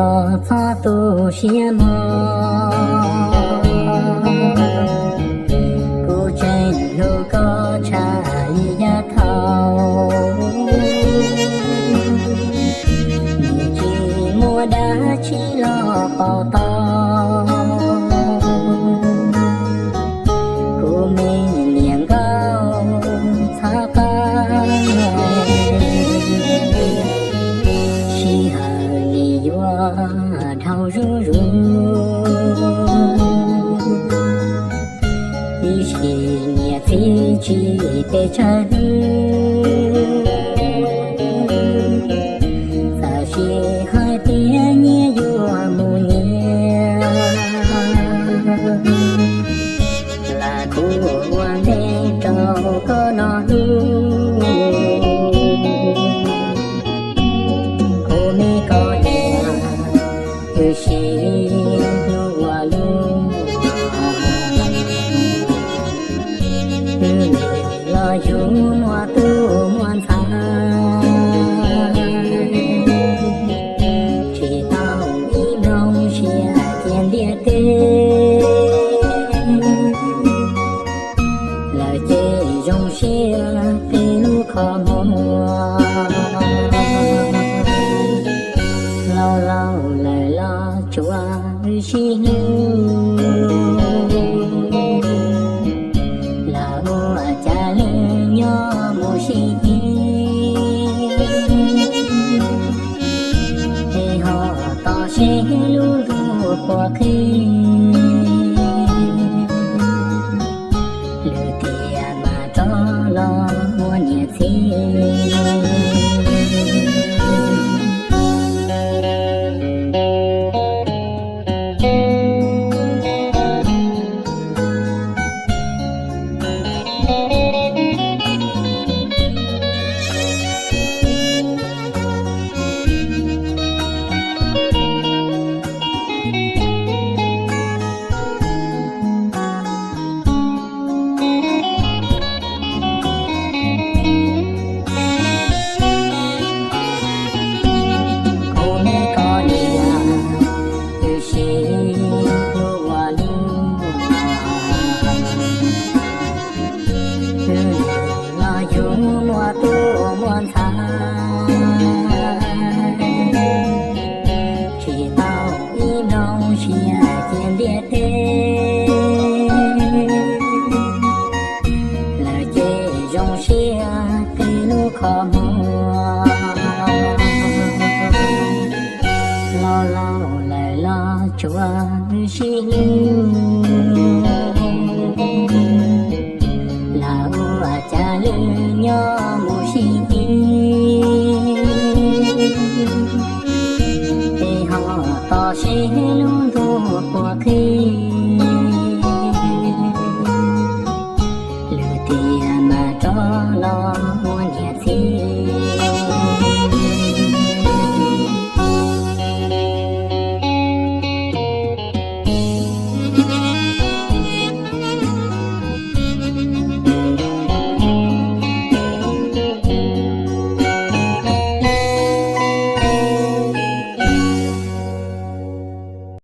Txhob tu siab mog, kuv tseem hlub koj tshaj li yav thaum, nws tsis muaj dab tsi los pauv tau kuv me niam nkauj txhawb qab. Sij hawm li yuav dhau zuj zus, ib sim niam txiv tsis pes tsawg hnub, txawm sim hais tias nyias yuav mus nyias, lam kuv ua ntej rau koj no hlub. Kuv me koj niam, wb sib hlub ua luaj, wb los yug muaj tub muaj ntxhais, tsis tau ib nplooj siab cia ntiaj teb. Lawv ces zoo siab qhib lub qhov muag, laus laus lawm los tsuav wb sib hlub, lam ua cas li nyob mus sib hlub, es ho tos seb lub ntuj puas qhib, lwm tiam mam rov los ua niam txiv. Kuv me koj niam, wb sib hlub ua luaj, wb los yug muaj tub muaj ntxhais, tsis tau ib nplooj siab cia ntiaj teb. Lawv ces zoo siab qhib lub qhov muag, laus laus lawm los tsuav wb sib hlub, lam ua cas li nyob mus sib hlub, es ho tos seb